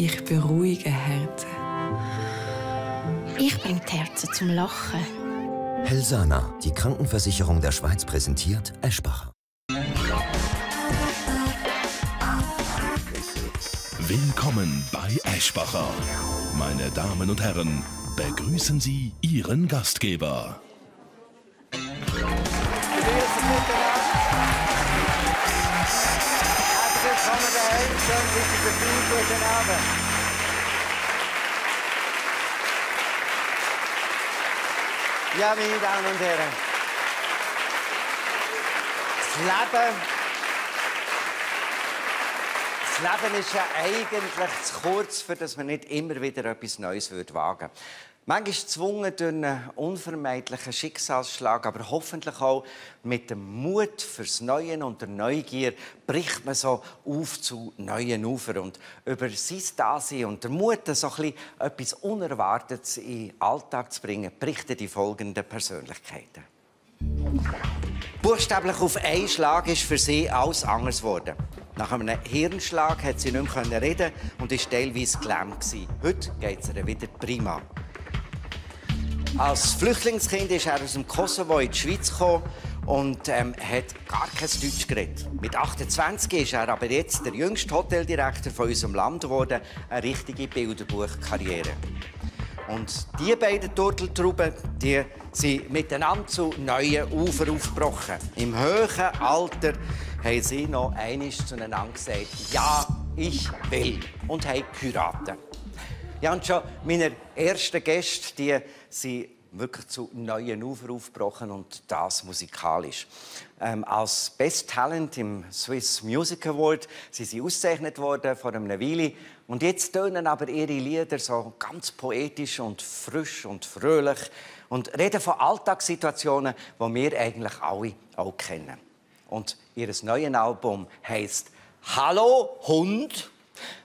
Ich beruhige Herzen. Ich bringe die Herzen zum Lachen. Helsana, die Krankenversicherung der Schweiz, präsentiert Eschbacher. Willkommen bei Eschbacher. Meine Damen und Herren, begrüßen Sie Ihren Gastgeber. Herzlich willkommen daheim, schön, dass Sie dabei sind. Guten Abend. Ja, meine Damen und Herren, das Leben ist ja eigentlich zu kurz, für dass man nicht immer wieder etwas Neues wagen würde. Manchmal gezwungen durch einen unvermeidlichen Schicksalsschlag, aber hoffentlich auch mit dem Mut fürs Neue und der Neugier bricht man so auf zu neuen Ufern. Und über sein Dasein und der Mut, so etwas Unerwartetes in den Alltag zu bringen, berichten die folgenden Persönlichkeiten. Buchstäblich auf einen Schlag ist für sie alles anders geworden. Nach einem Hirnschlag hat sie nicht mehr reden und war teilweise gelähmt. Heute geht es ihr wieder prima. Als Flüchtlingskind ist er aus dem Kosovo in die Schweiz gekommen und hat gar kein Deutsch geredet. Mit 28 ist er aber jetzt der jüngste Hoteldirektor von unserem Land geworden, eine richtige Bilderbuchkarriere. Und die beiden Turteltrauben, die sind miteinander zu neuen Ufern aufgebrochen. Im hohen Alter haben sie noch einmal zueinander gesagt, ja, ich will, und haben geheiratet. Ja, und schon meine ersten Gäste, die sind wirklich zu neuen Ufern aufgebrochen und das musikalisch. Als Best Talent im Swiss Music Award sind sie ausgezeichnet worden vor einer Weile. Und jetzt tönen aber ihre Lieder so ganz poetisch und frisch und fröhlich und reden von Alltagssituationen, die wir eigentlich alle auch kennen. Und ihr neues Album heisst «Hallo Hund».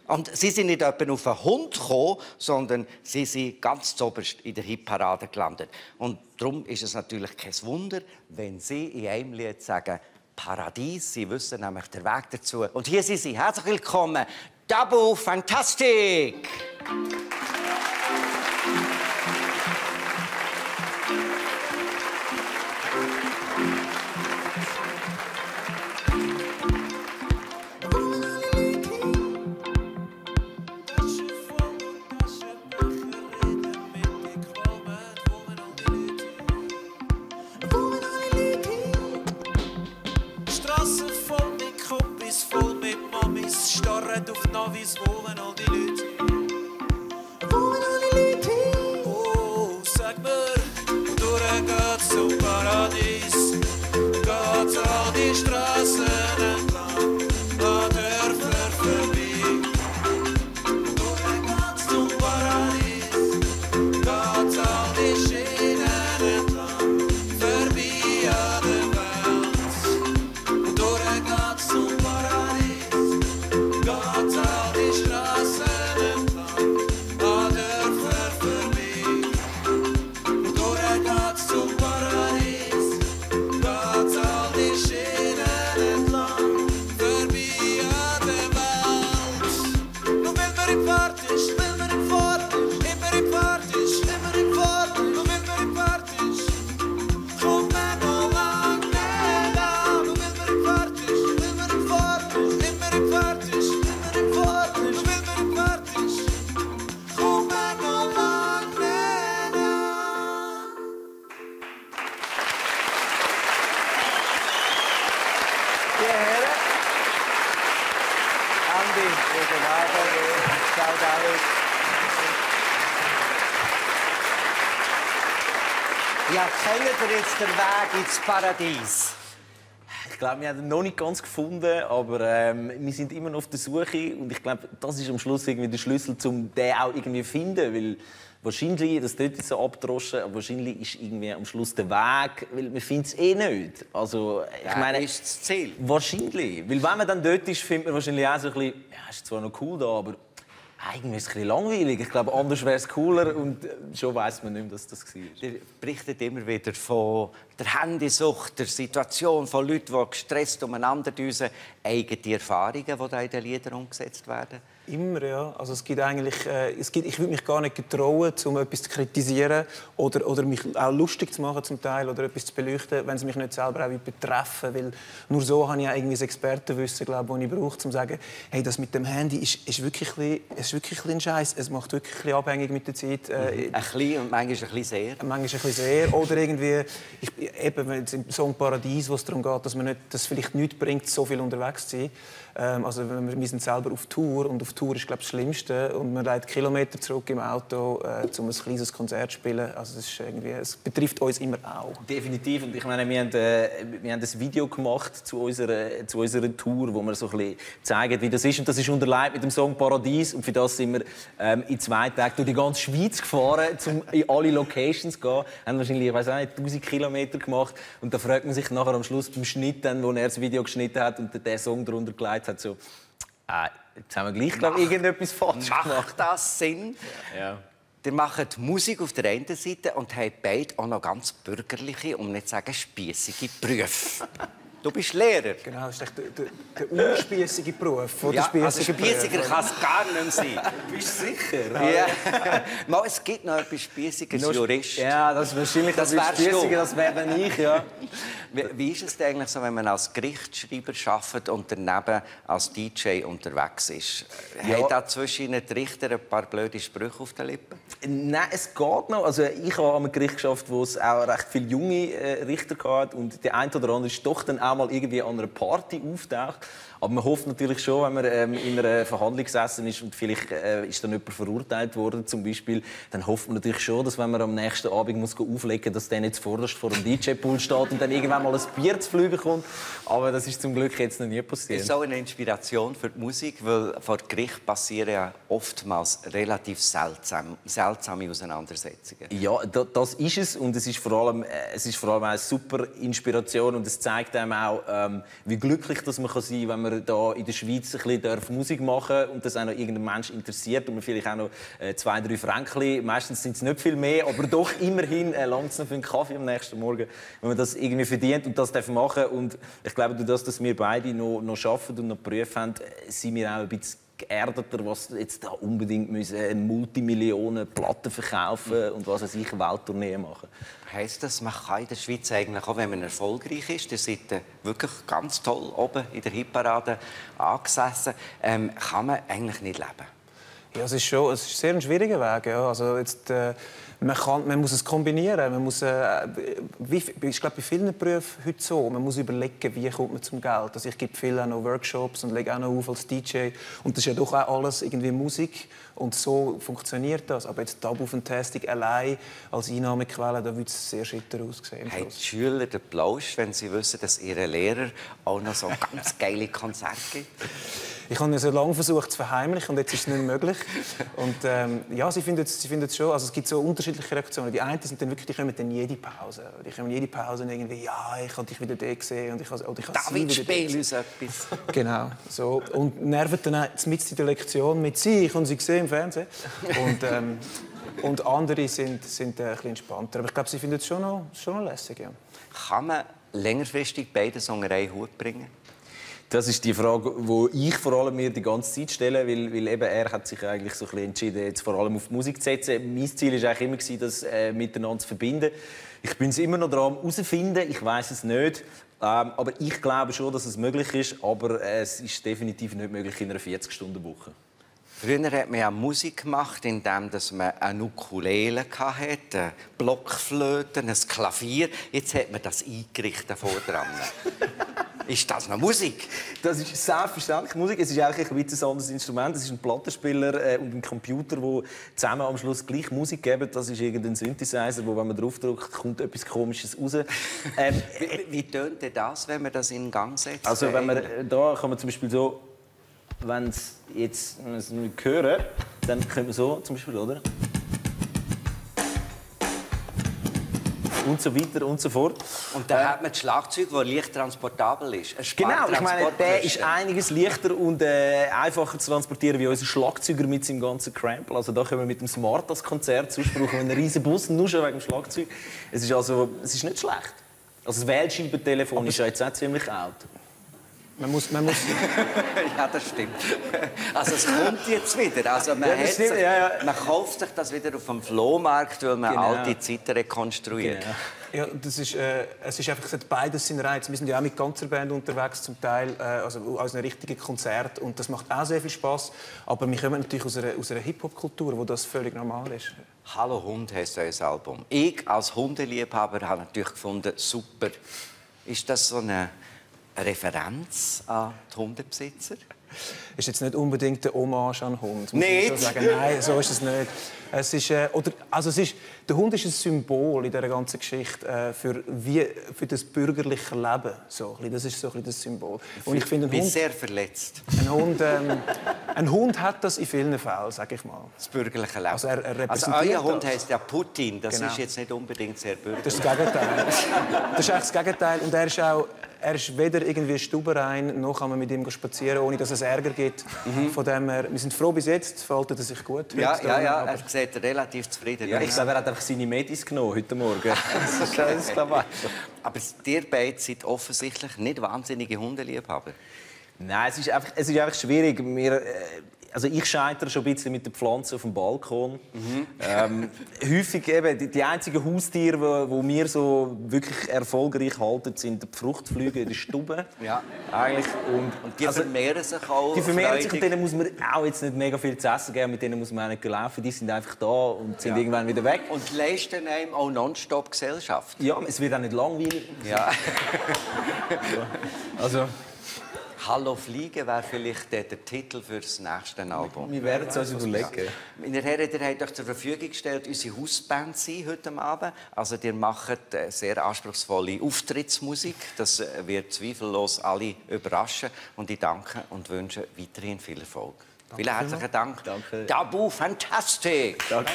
Und sie sind nicht etwa auf einen Hund gekommen, sondern sie sind ganz zuoberst in der Hitparade gelandet. Und darum ist es natürlich kein Wunder, wenn sie in einem Lied sagen «Paradies». Sie wissen nämlich den Weg dazu. Und hier sind sie. Herzlich willkommen, Double Fantastic! Auf Navis wohnen all die Leute. Wohnen alle Leute hin? Oh, sag mir, durch geht's zum Paradies. Geht's all die Straßen entlang, an Dörfer vorbei. Durch geht's zum Paradies. Geht's all die Schienen entlang, vorbei an der Welt. Durch geht's zum Paradies. Ja, kennt ihr jetzt den Weg ins Paradies? Ich glaube, wir haben ihn noch nicht ganz gefunden, aber wir sind immer noch auf der Suche. Und ich glaube, das ist am Schluss irgendwie der Schlüssel, um den auch irgendwie zu finden. Weil wahrscheinlich, das dort so abgedroschen, aber wahrscheinlich ist irgendwie am Schluss der Weg, weil man findet es eh nicht. Also, ich meine, ist das Ziel. Wahrscheinlich. Weil wenn man dann dort ist, findet man wahrscheinlich auch so ein bisschen, ja, ist zwar noch cool da, aber irgendwie ist es ein bisschen langweilig. Ich glaube, anders wäre es cooler und schon weiss man nicht mehr, dass das war. Ihr berichtet immer wieder von der Handysucht, der Situation von Leuten, die gestresst umeinander düsen. Eigene Erfahrungen, die da in den Liedern umgesetzt werden? Immer, ja. Also es gibt eigentlich, ich würde mich gar nicht getrauen, um etwas zu kritisieren oder mich auch lustig zu machen zum Teil oder etwas zu beleuchten, wenn es mich nicht selber auch betreffen. Weil nur so habe ich auch irgendwie das Expertenwissen, glaube ich, das ich brauche, um zu sagen, hey, das mit dem Handy ist wirklich ein Scheiß. Es macht wirklich ein bisschen abhängig mit der Zeit. Ein bisschen und manchmal ein bisschen sehr. Manchmal ein bisschen sehr. Oder irgendwie, eben im Song «Paradies», wo es darum geht, dass man nicht, dass vielleicht nichts bringt, so viel unterwegs zu sein. Also wir sind selber auf Tour und auf Tour ist, glaube ich, das Schlimmste. Und man legt Kilometer zurück im Auto, um ein kleines Konzert zu spielen. Also es betrifft uns immer auch. Definitiv. Und ich meine, wir haben ein Video gemacht zu unserer Tour, wo wir so ein bisschen zeigen, wie das ist. Und das ist unterlegt mit dem Song «Paradies». Und für das sind wir in 2 Tagen durch die ganze Schweiz gefahren, um in alle Locations zu gehen. Wir haben wahrscheinlich, ich weiss auch nicht, 1000 Kilometer gemacht. Und da fragt man sich nachher am Schluss beim Schnitt, wo er das Video geschnitten hat und den Song darunter gelegt hat, so, jetzt haben wir gleich, glaube ich, irgendetwas falsch gemacht. Macht das Sinn? Ja. Ihr macht Musik auf der einen Seite und habt beide auch noch ganz bürgerliche, um nicht zu sagen spiessige Berufe. Du bist Lehrer. Genau, das ist der unspiessige Beruf. Ja, also spiessiger kann es gar nicht mehr sein. Bist du sicher? Ja. Mal, es gibt noch etwas Spiessiges, Jurist. Ja, das ist wahrscheinlich das Spiessiger, das wäre dann ich, ja. Wie ist es eigentlich so, wenn man als Gerichtsschreiber arbeitet und daneben als DJ unterwegs ist? Ja. Hat da zwischen den Richter ein paar blöde Sprüche auf den Lippen? Nein, es geht noch. Also ich habe an einem Gericht gearbeitet, wo es auch recht viele junge Richter gab und der eine oder andere ist doch dann auch mal irgendwie an einer Party auftaucht. Aber man hofft natürlich schon, wenn man in einer Verhandlung gesessen ist und vielleicht ist dann jemand verurteilt worden, zum Beispiel, dann hofft man natürlich schon, dass wenn man am nächsten Abend muss auflegen muss, dass der nicht zuvorderst vor dem DJ-Pool steht und dann irgendwann mal ein Bier zu fliegen kommt. Aber das ist zum Glück jetzt noch nie passiert. Das ist auch eine Inspiration für die Musik, weil vor Gericht passieren ja oftmals relativ seltsame Auseinandersetzungen. Ja, das ist es und es ist vor allem eine super Inspiration und es zeigt einem auch, wie glücklich dass man sein kann, wenn man da in der Schweiz ein bisschen Musik machen darf und das auch noch irgendein Mensch interessiert und man vielleicht auch noch 2, 3 Franken, meistens sind es nicht viel mehr, aber doch immerhin langt es noch für einen Kaffee am nächsten Morgen, wenn man das irgendwie verdient und das machen darf. Und ich glaube, durch das, dass wir beide noch arbeiten und noch Berufe haben, sind wir auch ein bisschen geerdeter, was jetzt da unbedingt eine Multimillionen-Platten verkaufen und was weiß ich, Welttourneen machen. Heisst das, man kann in der Schweiz eigentlich, auch wenn man erfolgreich ist, ihr seid wirklich ganz toll oben in der Hitparade angesessen, kann man eigentlich nicht leben? Ja, es ist sehr ein schwieriger Weg. Ja. Also jetzt, man muss es kombinieren. Man muss, ich glaube, bei vielen Berufen heute so. Man muss überlegen, wie kommt man zum Geld. Also ich gebe viel auch noch Workshops und lege auch noch auf als DJ. Und das ist ja doch auch alles irgendwie Musik. Und so funktioniert das. Aber jetzt Tabu Fantastic allein als Einnahmequelle, da würde es sehr schitter aussehen. Haben die Schüler den Plausch, wenn sie wissen, dass ihre Lehrer auch noch so ganz geile Konzerte gibt? Ich habe ja so lange versucht zu verheimlichen und jetzt ist es nicht möglich. Und ja, sie finden es schon. Also es gibt so unterschiedliche Reaktionen. Die einen sind dann wirklich, die kommen dann jede Pause. Die kommen jede Pause und irgendwie, ja, ich habe dich wieder da gesehen und ich habe David, spiel uns etwas. Genau. So. Und nerven dann auch mitten in der Lektion mit sie. Ich habe sie gesehen im Fernsehen. Und andere sind ein bisschen entspannter. Aber ich glaube, sie finden es schon noch lässig. Ja. Kann man längerfristig beide Songs in einen Hut bringen? Das ist die Frage, die ich vor allem mir die ganze Zeit stelle, weil eben er hat sich eigentlich so ein bisschen entschieden, jetzt vor allem auf die Musik zu setzen. Mein Ziel war eigentlich immer, das miteinander zu verbinden. Ich bin es immer noch daran herauszufinden, ich weiß es nicht. Aber ich glaube schon, dass es möglich ist, aber es ist definitiv nicht möglich in einer 40-Stunden-Woche. Früher hat man ja Musik gemacht, indem man eine Ukulele hatte, eine Blockflöte, ein Klavier. Jetzt hat man das eingerichtet vor dran. Ist das noch Musik? Das ist selbstverständlich Musik. Es ist eigentlich ein bisschen ein anderes Instrument. Es ist ein Plattenspieler und ein Computer, die zusammen am Schluss gleich Musik geben. Das ist irgendein Synthesizer, wo, wenn man draufdrückt, kommt etwas Komisches raus. Wie tönt denn das, wenn man das in Gang setzt? Also, wenn man, da kann man zum Beispiel so, wenn es jetzt nicht hören, dann könnte man so zum Beispiel, oder? Und so weiter und so fort. Und dann hat man das Schlagzeug, das leicht transportabel ist. Genau, ich meine, der ist einiges leichter und einfacher zu transportieren wie unser Schlagzeuger mit seinem ganzen Crample. Also da können wir mit dem Smart das Konzert, sonst brauchen wir einen riesen Bus, nur schon wegen dem Schlagzeug. Es ist nicht schlecht. Also das Wählscheibentelefon ist ja jetzt auch ziemlich alt. Man muss Ja, das stimmt. Also es kommt jetzt wieder. Also man kauft sich das wieder auf dem Flohmarkt, weil man alte Zeiten rekonstruiert. Genau. Ja, es ist einfach, es hat beides seinen Reiz. Wir sind ja auch mit ganzer Band unterwegs, zum Teil, also aus einem richtigen Konzert. Und das macht auch sehr viel Spass. Aber wir kommen natürlich aus einer Hip-Hop-Kultur, wo das völlig normal ist. «Hallo Hund» heisst euer Album. Ich als Hundeliebhaber habe natürlich gefunden, super. Ist das so eine Referenz an die Hundebesitzer? Ist jetzt nicht unbedingt eine Hommage an den Hund. Nicht? Nein, so ist es nicht. Es ist, der Hund ist ein Symbol in dieser ganzen Geschichte für das bürgerliche Leben. So, das ist so ein bisschen das Symbol. Und ich finde, bin sehr verletzt. Ein Hund hat das in vielen Fällen, sage ich mal. Das bürgerliche Leben. Also, er repräsentiert euer Hund das. heisst ja Putin. Das Genau. ist jetzt nicht unbedingt sehr bürgerlich. Das ist das Gegenteil. Das ist echt das Gegenteil. Und er ist weder irgendwie stubenrein, noch kann man mit ihm spazieren, ohne dass es Ärger gibt. Von dem her, wir sind froh bis jetzt, verhält er sich gut. Ja, er sieht relativ zufrieden aus. Ich glaube, er hat einfach seine Medis genommen heute Morgen. Das ist, glaube ich. Aber ihr beide seid offensichtlich nicht wahnsinnige Hundeliebhaber. Nein, es ist einfach schwierig. Ich scheitere schon ein bisschen mit den Pflanzen auf dem Balkon. Häufig eben, die einzigen Haustiere, die wir so wirklich erfolgreich halten, sind die Fruchtflüge in der Stube. Ja. Eigentlich. Und die vermehren sich auch. Die vermehren sich und denen muss man auch jetzt nicht mega viel zu essen geben, mit denen muss man auch nicht laufen. Die sind einfach da und sind irgendwann wieder weg. Und leisten einem auch nonstop Gesellschaft. Ja, es wird auch nicht langweilig. Ja. Also... «Hallo Fliegen» wäre vielleicht der Titel für das nächste Album. Wir werden es uns überlegen. Meine Herren, ihr habt euch zur Verfügung gestellt, unsere Hausband sein heute Abend. Also ihr macht sehr anspruchsvolle Auftrittsmusik. Das wird zweifellos alle überraschen. Und ich danke und wünsche weiterhin viel Erfolg. Vielen herzlichen Dank. Danke. Tabu Fantastic. Danke.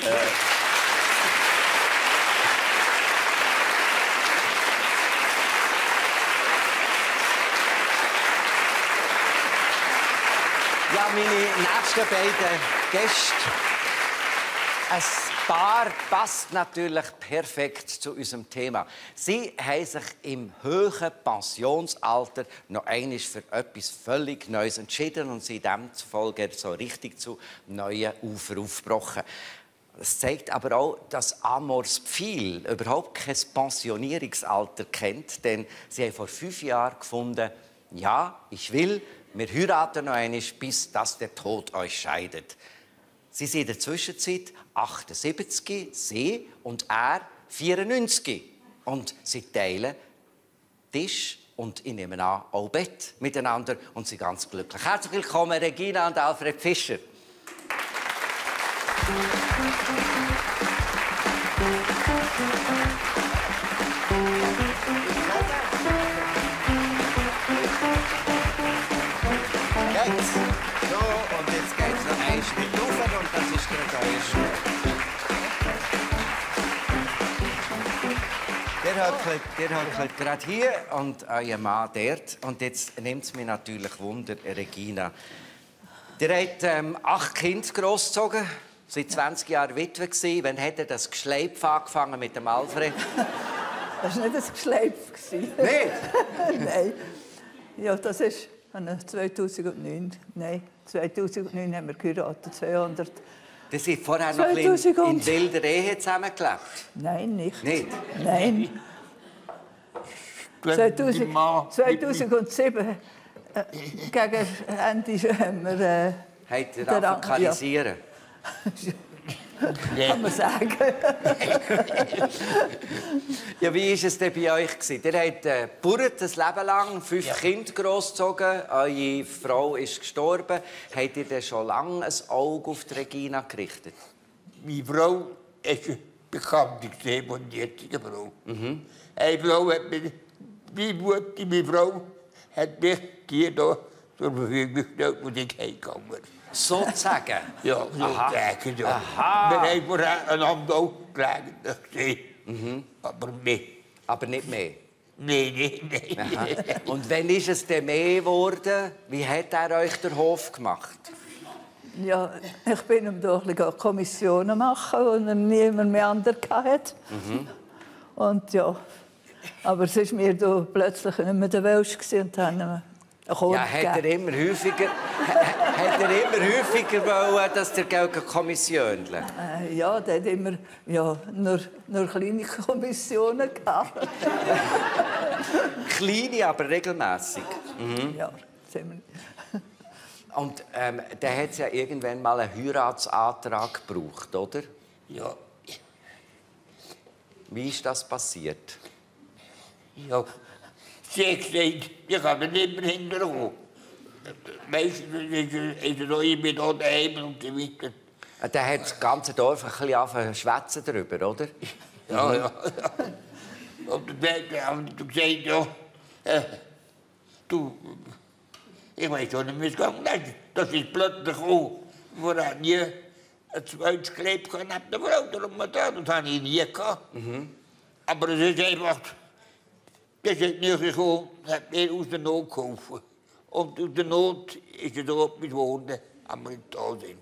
Ja, meine nächsten beiden Gäste. Ein Paar passt natürlich perfekt zu unserem Thema. Sie haben sich im hohen Pensionsalter noch einmal für etwas völlig Neues entschieden und sind demzufolge so richtig zu neuen Ufern aufgebrochen. Das zeigt aber auch, dass Amors Pfeil überhaupt kein Pensionierungsalter kennt, denn sie haben vor 5 Jahren gefunden, ja, ich will, wir heiraten noch einmal, bis dass der Tod euch scheidet. Sie sind in der Zwischenzeit 78, sie und er 94. Und sie teilen Tisch und ich nehme an, auch Bett miteinander und sind ganz glücklich. Herzlich willkommen, Regina und Alfred Fischer. Geht's? So, und jetzt geht's noch ein Schritt rauf und das ist der neue Schritt. Der hockt gerade hier und euer Mann dort. Und jetzt nimmt es mich natürlich Wunder, Regina. Ihr habt 8 Kinder großgezogen, seit 20 Jahren Witwe gewesen. Wann hat das Geschleipf angefangen mit dem Alfred? Das war nicht ein Geschleipf. Nicht? Nein. Ja, das ist 2009. Nein, 2009 haben wir geheiratet. 200. Ihr seid vorher noch ein bisschen in wilder Ehe zusammengelebt? Nein, nicht. Nicht? Nein. 2007, gegen Ende, haben wir... Habt ihr angefangen? Kann man sagen. Ja, wie war es denn bei euch? Ihr habt gebaut, ein Leben lang, 5 Kinder großgezogen. Eure Frau ist gestorben. Habt ihr denn schon lange ein Auge auf die Regina gerichtet? Meine Frau ist eine Bekannte von der jetzigen Frau. Eine Frau hat mir, meine Frau hat mich hier zur Verfügung gestellt, wo ich heimgegangen bin. Sozusagen? Ja, sozusagen. Ja. Wir haben voreinander auch gelegentlich gesehen. Aber nicht mehr? Nein. Und wann ist es denn mehr geworden? Wie hat er euch den Hof gemacht? Ja, ich bin ihm doch Kommissionen machen, wo er niemand mehr andere hatte. Und ja, aber es war mir da plötzlich nicht mehr der Welsch und dann Akkord Ja, hat er immer häufiger wollen, dass der gegen Kommissionen? Ja, der hat immer nur kleine Kommissionen gehabt. Kleine, aber regelmäßig. Ja, ziemlich. Und der hat ja irgendwann mal einen Heiratsantrag gebraucht, oder? Ja. Wie ist das passiert? Ja. Sie hat gesagt, ich kann nicht mehr hinterkommen. Meistens ist er auch immer da daheim und so weiter. Der hat das ganze Dorf ein bisschen angefangen zu schwätzen darüber, oder? Ja, ja. Und dann haben sie gesagt, ja, du, ich weiß auch nicht, wie es gegangen ist. Das ist plötzlich gekommen. Wir haben nie ein zweites Kleb neben der Frau. Darum das habe ich nie gehabt. Aber es ist einfach, das ist nicht gekommen, hat mir aus der Not geholfen. Und aus der Not ist es so etwas geworden, als wir da sind.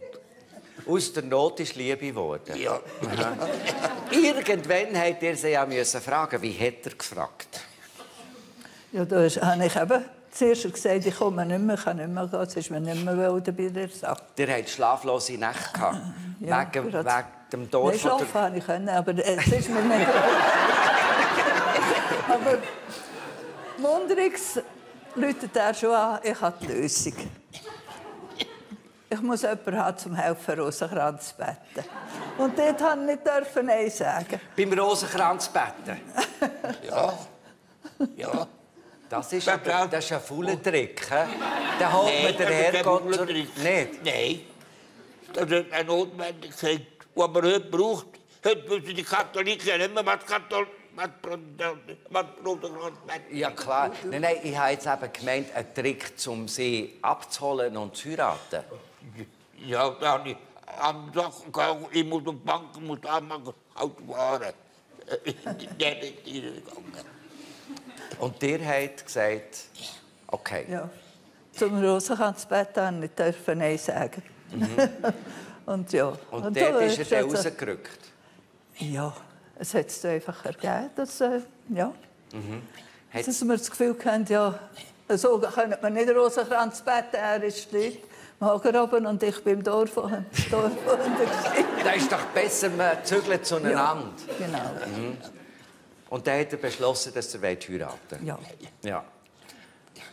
Aus der Not ist Liebe geworden? Ja. Irgendwann hat er sie ja fragen, wie hat er gefragt? Ja, da habe ich eben zuerst gesagt, ich komme nicht mehr, kann nicht mehr gehen. Es ist mir nicht mehr bei der Sache. Der hat schlaflose Nächte gehabt. Ja, wegen dem Dorf. Nein, schlafen konnte ich können, aber es ist mir nicht. Aber wunderungs läutet er schon an, ich habe die Lösung. Ich muss jemanden haben, zum helfen, Rosenkranz zu betten. Und dort durfte ich nicht Nein sagen. Beim Rosenkranz betten? Ja. Ja. Das ist ein fauler Trick. He? Da holt man den Herrgott zur... Nicht? Nein. Das ist eine Notwendigkeit, die man heute braucht. Heute wissen die Katholiken nicht mehr, was Rosenkranz betten. Ja, klar. Nein, ich habe jetzt eben gemeint, ein Trick, um sie abzuholen und zu heiraten. Ja, da habe ich am Sachen gegangen, ich muss auf die Bank, muss anmachen, Auto fahren. Der ist gegangen. Und der hat gesagt, okay. Ja. Zum Rosenkranzbett durfte ich nicht Nein sagen. Und ja. Und dort ist er dann rausgerückt? Ja, es hat sich einfach ergeben, dass, ja. Dass wir das Gefühl hatten, ja, so können wir nicht Rosenkranz betten, er ist dort. Mageroben und ich bin im Dorf. Da ist doch besser, man zügelt zueinander. Ja, genau. Und dann hat er beschlossen, dass er heiraten will. Ja. Ja.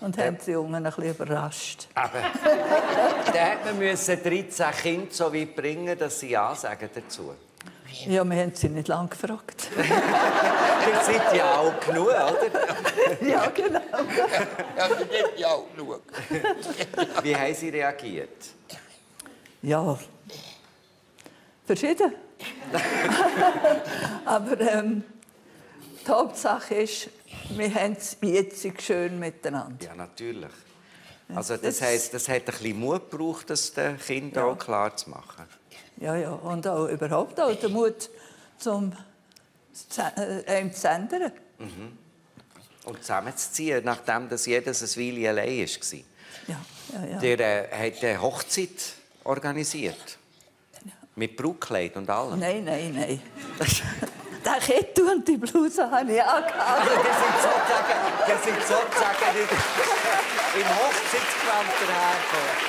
Und haben die Jungen ein bisschen überrascht. Aber dann musste man 13 Kinder so weit bringen, dass sie Ja sagen dazu. Ja, wir haben sie nicht lange gefragt. Ihr seid ja alt genug, oder? Ja, genau. Ja, das ist ja auch genug. Wie haben sie reagiert? Ja, verschieden. Aber die Hauptsache ist, wir haben es jetzt schön miteinander. Ja, natürlich. Also das heisst, das hat ein bisschen Mut gebraucht, das den Kindern auch klar zu machen. Ja, ja. Und auch überhaupt auch der Mut, ihm zu ändern. Und zusammenzuziehen, nachdem das jedes ein Weile allein war. Ja. Der hat eine Hochzeit organisiert. Ja. Mit Brautkleid und allem. Nein. Den Kittel und die Bluse habe ich angehabt. Also, das sind sozusagen im Hochzeitsgewand dahergekommen.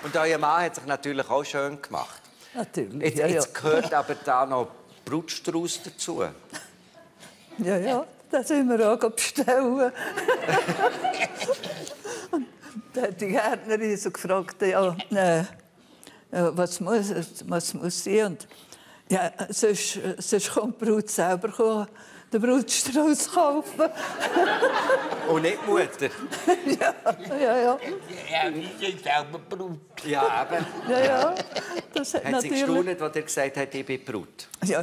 Und euer Mann hat sich natürlich auch schön gemacht. Natürlich, jetzt gehört aber da noch Brutstrauß dazu. Ja, das sind wir auch bestellen. Und da hat die Gärtnerin so gefragt, was muss sie? Und ja, sonst kommt die Brut selber den Brutstrauß kaufen. Und nicht die Mutter? Ja. Ja, die sind selber Brut. Ja, eben. Ja. Das hat sie gestaunt, als er gesagt hat, ich bin Brut? Ja.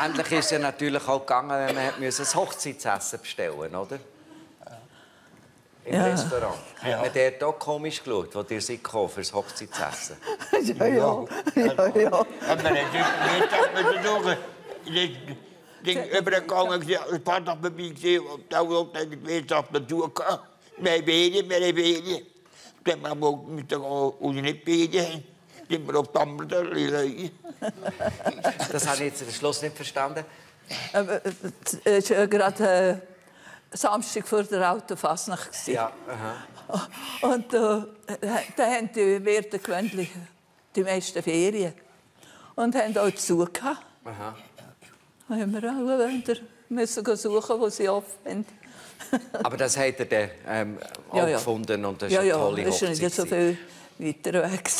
Ähnlich ist es natürlich auch gegangen, wenn man ein Hochzeitsessen bestellen musste, oder? Im Restaurant. Ja. Hat man dort auch komisch geschaut, wo ihr seid gekommen für das Hochzeitsessen? Ja. Aber man hat nicht übergegangen und gesagt, ein paar Tage dabei gesehen und da wollte ich nicht auf der Tour gehen. Wir haben Ferien. Dann haben wir mit der Uni nicht Ferien. Sind wir auf die andere. Das habe ich jetzt am Schluss nicht verstanden. Es war gerade Samstag vor der Autofasnacht. Ja, Und da haben die Wirte gewöhnlich die meisten Ferien. Und haben auch zu gehabt. Aha. Da haben wir auch wieder müssen suchen, wo sie offen haben. Aber das hat er dann auch gefunden und das war eine tolle das war Hochzeit. nicht so viel weiter weg.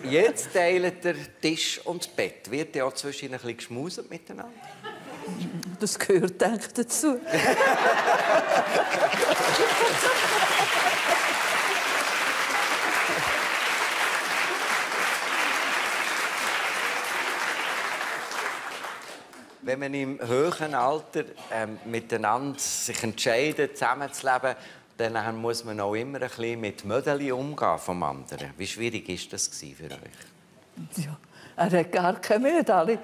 Jetzt teilt er Tisch und Bett. Wird ja auch zwischen ihnen ein bisschen geschmuset miteinander? Das gehört, denke ich, dazu. Wenn man im höheren Alter miteinander sich entscheidet, zusammenzuleben, dann muss man auch immer ein bisschen mit Mödeli umgehen vom anderen. Wie schwierig war das für euch? Ja, er hat gar keine Medaille.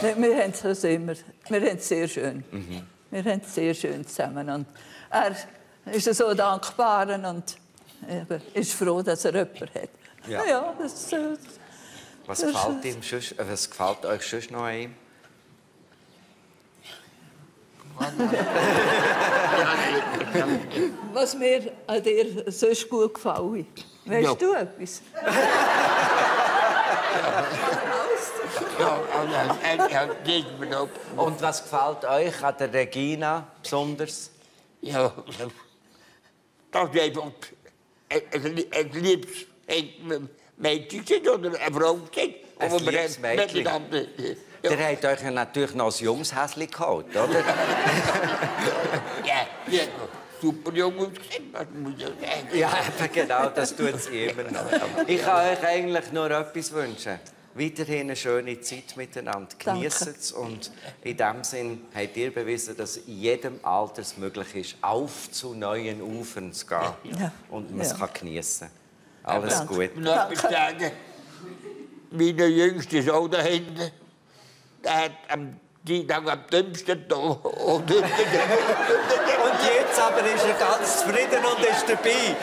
Wir haben es immer. Wir haben es sehr schön. Wir haben es sehr schön zusammen. Und er ist so dankbar und ist froh, dass er jemanden hat. Ja. Ja, was gefällt euch sonst noch an ihm? Was mir an dir sonst gut gefällt. Weißt du etwas? Und was gefällt euch an der Regina besonders? Ja, das ist einfach ein liebes Mädchen oder eine Frau. Ein liebes Mädchen. Ja. Der hat euch ja natürlich noch ein junges Häschen geholt, oder? Ja, super jung ausgesehen, das muss ich sagen. Ja, genau, das tut sie immer noch. Ich kann euch eigentlich nur etwas wünschen. Weiterhin eine schöne Zeit miteinander. Genießt es. Und in diesem Sinn habt ihr bewiesen, dass in jedem Alter es möglich ist, auf zu neuen Ufern zu gehen. Ja. Und man es kann genießen. Alles Gute. Ich muss noch etwas sagen. Mein jüngster Sohn da hinten, der hat am Dienstag am dümmsten da. Und jetzt aber ist er ganz zufrieden und ist dabei.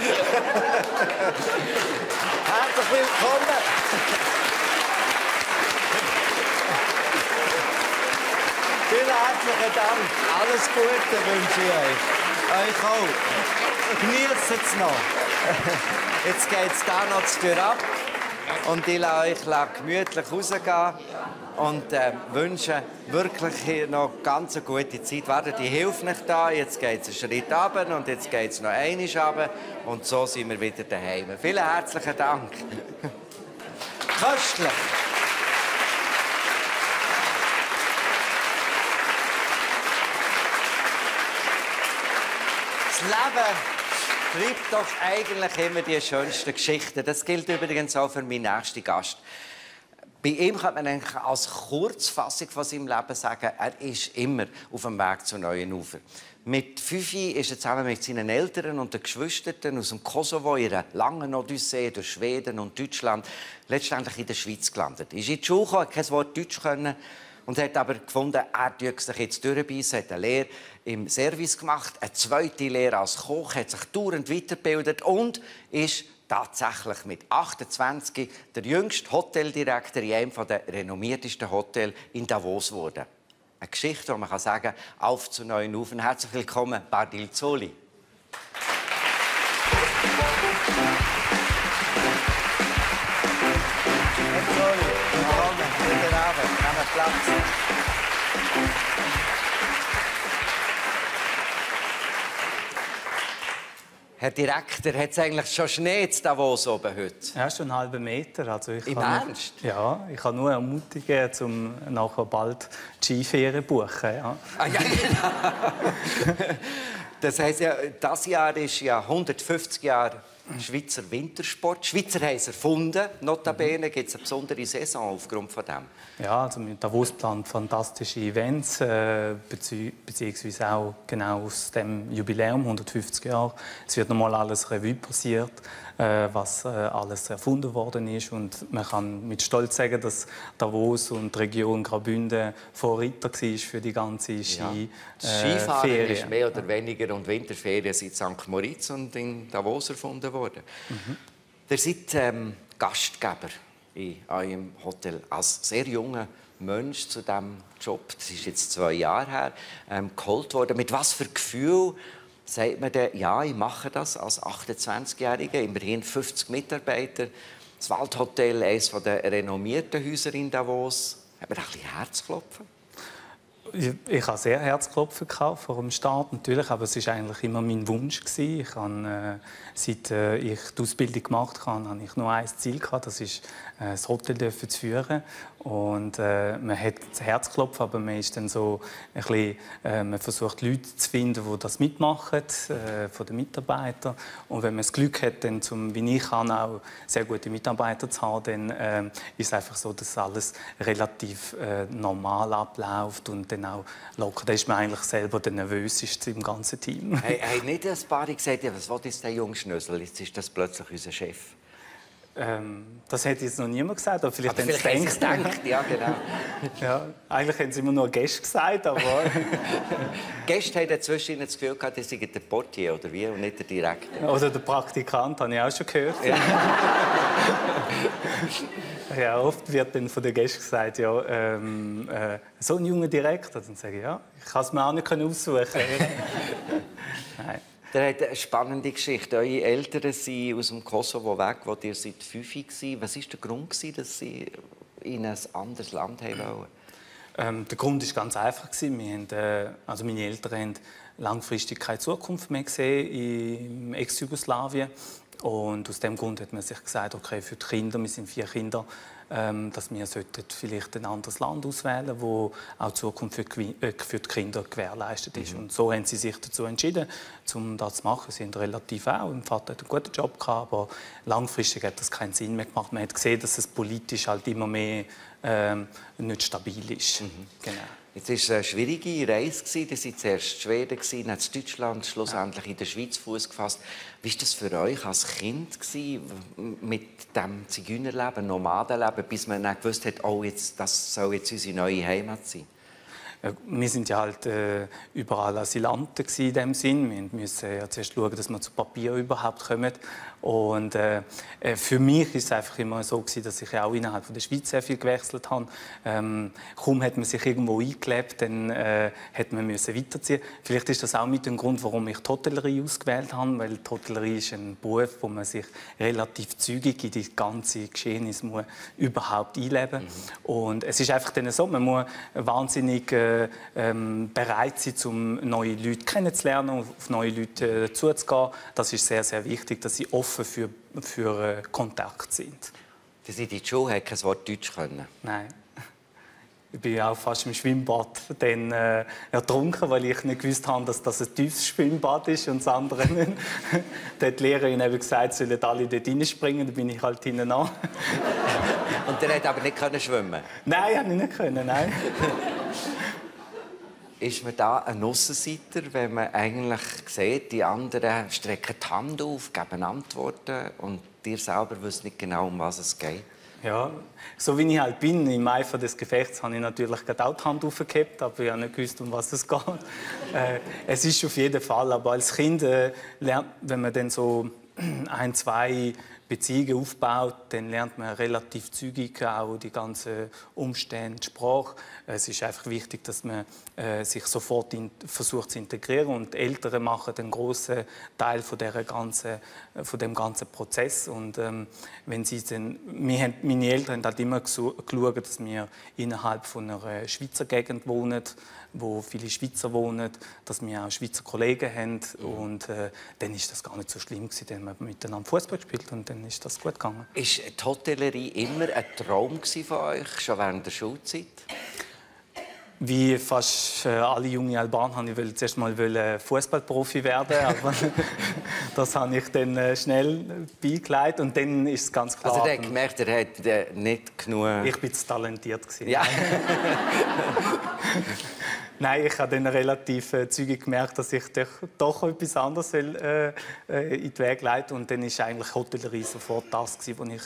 Herzlich willkommen. Vielen herzlichen Dank. Alles Gute wünsche ich euch. Euch auch. Genießt es noch. Jetzt geht es da noch zur Tür ab. Und ich lasse euch gemütlich rausgehen und wünsche wirklich noch ganz eine gute Zeit. Wartet, die hilft nicht da. Jetzt geht es einen Schritt runter und jetzt geht es noch einmal runter. Und so sind wir wieder daheim. Vielen herzlichen Dank. Köstlich. Das Leben schreibt doch eigentlich immer die schönsten Geschichten. Das gilt übrigens auch für meinen nächsten Gast. Bei ihm kann man eigentlich als Kurzfassung von seinem Leben sagen, er ist immer auf dem Weg zu neuen Ufern. Mit 5 ist er zusammen mit seinen Eltern und den Geschwistern aus dem Kosovo in einer langen Odyssee durch Schweden und Deutschland letztendlich in der Schweiz gelandet. Er ist in die Schule gekommen, hat kein Wort Deutsch können und hat aber gefunden, er dürfe sich jetzt durchbeissen, hat eine Lehre im Service gemacht, eine zweite Lehre als Koch, hat sich dauernd weitergebildet und ist tatsächlich mit 28 der jüngste Hoteldirektor in einem der renommiertesten Hotels in Davos geworden. Eine Geschichte, wo man kann sagen, auf zu neuen Ufern. Herzlich willkommen, Bardil Zoli. Herr Zoli, willkommen. Guten Abend. Nehmen Platz. Herr Direktor, hat es eigentlich schon Schnee in Davos oben heute? Ja, schon einen halben Meter. Also Im Ernst? Ja, ich kann nur ermutigen, um nachher bald die Skiferien zu buchen. Ja. Ah, ja, genau. Das heisst, ja, das Jahr ist ja 150 Jahre Schweizer Wintersport. Die Schweizer haben es erfunden. Notabene gibt es eine besondere Saison aufgrund von dem. Ja, also mit Davos plant fantastische Events, beziehungsweise auch genau aus dem Jubiläum, 150 Jahre. Es wird nochmal alles Revue passiert, was alles erfunden worden ist. Und man kann mit Stolz sagen, dass Davos und die Region Graubünden Vorreiter war für die ganze Skiferien. Skifahren ist mehr oder weniger und Winterferien sind in St. Moritz und in Davos erfunden worden. Ihr seid Gastgeber in eurem Hotel als sehr junger Mensch zu diesem Job, das ist jetzt 2 Jahre her, geholt worden. Mit was für Gefühl sagt man denn, ja, ich mache das als 28-Jähriger, immerhin 50 Mitarbeiter, das Waldhotel, eines der renommierten Häuser in Davos. Hat man ein bisschen Herzklopfen? Ich habe sehr Herzklopfen vor dem Start natürlich, aber es war eigentlich immer mein Wunsch gewesen. Ich habe, seit ich die Ausbildung gemacht habe, habe ich nur ein Ziel gehabt, das ist das Hotel zu führen. Und man hat das Herzklopfen, aber man ist dann so ein bisschen, man versucht Leute zu finden, die das mitmachen, von den Mitarbeitern. Und wenn man das Glück hat, dann wie ich kann, auch sehr gute Mitarbeiter zu haben, dann ist es einfach so, dass alles relativ normal abläuft und dann auch locker. Da ist man eigentlich selber der Nervöseste im ganzen Team. Haben nicht ein paar gesagt, was will jetzt der junge Schnösel? Jetzt ist das plötzlich unser Chef. Das hätte jetzt noch niemand gesagt, aber vielleicht haben sie es gedacht. Ja, genau. Ja, eigentlich haben sie immer nur Gäste gesagt, aber... Gäste haben inzwischen das Gefühl gehabt, sie seien der Portier oder wie, und nicht der Direktor. Oder der Praktikant, habe ich auch schon gehört. Ja. Ja, oft wird dann von den Gästen gesagt, ja, so ein junger Direktor. Dann sage ich, ja, ich kann es mir auch nicht aussuchen. Nein. Der hat eine spannende Geschichte. Eure Eltern sind aus dem Kosovo weg, wo ihr seit 5 war. Was war der Grund, dass sie in ein anderes Land wollten? Der Grund war ganz einfach. Also meine Eltern haben langfristig keine Zukunft mehr gesehen im Ex-Jugoslawien. Und aus diesem Grund hat man sich gesagt, okay, für die Kinder, wir sind 4 Kinder, dass wir vielleicht ein anderes Land auswählen sollten, wo auch die Zukunft für die Kinder gewährleistet ist. Und so haben sie sich dazu entschieden, um das zu machen. Sie haben relativ auch, mein Vater hat einen guten Job gehabt, aber langfristig hat das keinen Sinn mehr gemacht. Man hat gesehen, dass es politisch halt immer mehr nicht stabil ist. Genau. Jetzt war es eine schwierige Reise. Ihr seid zuerst in Schweden, dann in Deutschland, schlussendlich in der Schweiz Fuß gefasst. Wie war das für euch als Kind mit dem Zigeunerleben, Nomadenleben, bis man dann gewusst hat, oh, das soll jetzt unsere neue Heimat sein? Wir sind ja halt überall Asylanten in dem Sinn. Wir mussten ja zuerst schauen, dass wir zu Papier überhaupt kommen. Und für mich ist es einfach immer so gewesen, dass ich auch innerhalb der Schweiz sehr viel gewechselt habe. Kaum hat man sich irgendwo eingelebt, dann hat man weiterziehen. Vielleicht ist das auch mit dem Grund, warum ich die Hotellerie ausgewählt habe, weil die Hotellerie ist ein Beruf, wo man sich relativ zügig in die ganze Geschehnisse überhaupt einleben muss. Und es ist einfach dann so, man muss wahnsinnig bereit sein, um neue Leute kennenzulernen, auf neue Leute zuzugehen. Das ist sehr, sehr wichtig, dass sie offen für Kontakt sind. Sie sind in die Schule, haben kein Wort Deutsch können? Nein. Ich bin auch fast im Schwimmbad dann, ertrunken, weil ich nicht gewusst habe, dass das ein tiefes Schwimmbad ist und das andere nicht. Dann hat die Lehrerin eben gesagt, sollen alle dort reinspringen, dann bin ich halt hinten an. Und der konnte aber nicht schwimmen? Nein, ich konnte nicht, nein. Ist man da ein Aussenseiter, wenn man eigentlich sieht, die anderen strecken die Hand auf, geben Antworten und dir selber wisst nicht genau, um was es geht? Ja, so wie ich halt bin, im Eifer des Gefechts habe ich natürlich auch die Hand aufgehebt, aber ich habe nicht gewusst, um was es geht. Es ist auf jeden Fall, aber als Kind lernt, wenn man dann so 1, 2 Beziehungen aufbaut, dann lernt man relativ zügig auch die ganzen Umstände, die Sprache. Es ist einfach wichtig, dass man sich sofort versucht zu integrieren, und die Eltern machen einen grossen Teil von dem ganzen Prozess. Und wenn sie dann, meine Eltern haben halt immer geschaut, dass wir innerhalb von einer Schweizer Gegend wohnen, wo viele Schweizer wohnen, dass wir auch Schweizer Kollegen haben. Und dann ist das gar nicht so schlimm gewesen, dann haben wir miteinander Fußball gespielt und dann ist das gut gegangen. Ist die Hotellerie immer ein Traum von euch, schon während der Schulzeit? Wie fast alle junge Albaner wollte ich zuerst mal Fußballprofi werden, aber das habe ich dann schnell beigelegt und dann ist es ganz klar. Also der hat gemerkt, er hat nicht genug... Ich war zu talentiert. Ja. Nein, ich habe dann relativ zügig gemerkt, dass ich doch etwas anderes in die Wege leite. Und dann war eigentlich Hotellerie sofort das, was ich...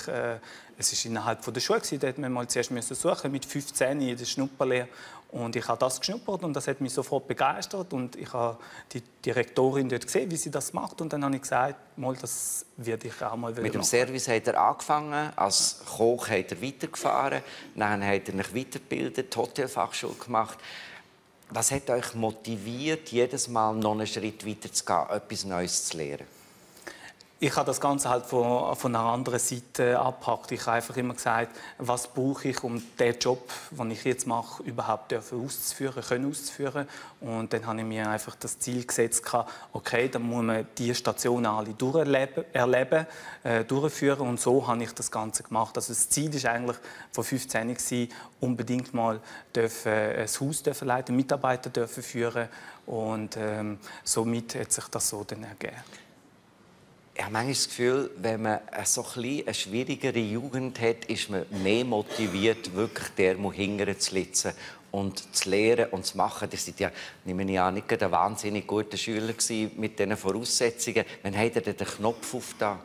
Es war innerhalb der Schule, da musste man mal zuerst suchen, mit 15 in der Schnupperlehre. Und ich habe das geschnuppert und das hat mich sofort begeistert. Und ich habe die Direktorin dort gesehen, wie sie das macht. Und dann habe ich gesagt, mal, das werde ich auch mal Mit dem machen. Service hat er angefangen, als Koch hat er weitergefahren, dann hat er sich weitergebildet, die Hotelfachschule gemacht. Was hat euch motiviert, jedes Mal noch einen Schritt weiter zu gehen, etwas Neues zu lernen? Ich habe das Ganze halt von einer anderen Seite abgepackt. Ich habe einfach immer gesagt, was brauche ich, um den Job, den ich jetzt mache, überhaupt auszuführen. Und dann habe ich mir einfach das Ziel gesetzt, okay, dann muss man diese Stationen alle durchführen. Und so habe ich das Ganze gemacht. Also das Ziel war eigentlich von 15 gewesen, unbedingt mal ein Haus leiten, Mitarbeiter führen. Und somit hat sich das so dann ergeben. Ich habe manchmal das Gefühl, wenn man eine schwierigere Jugend hat, ist man mehr motiviert, wirklich der hinterher zu litzen und zu lernen und zu machen. Das sind ja, nehme ich an, nicht ein wahnsinnig guter Schüler mit diesen Voraussetzungen. Wann hat er den Knopf aufgetan?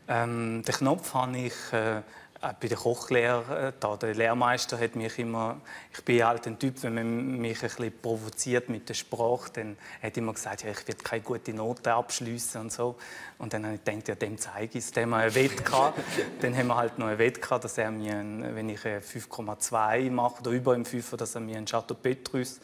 Den Knopf habe ich bei der Kochlehre. Der Lehrmeister hat mich immer... Ich bin halt ein Typ, wenn man mich ein bisschen provoziert mit der Sprache, dann hat er immer gesagt, ja, ich werde keine gute Note abschliessen und so. Und dann habe ich gedacht, ja, dem zeige ich es. Dann haben wir ein Wett gehabt. Dann haben wir halt noch ein Wett gehabt, dass er mir, wenn ich 5,2 mache oder über dem 5, dass er mir einen Chateau Petrus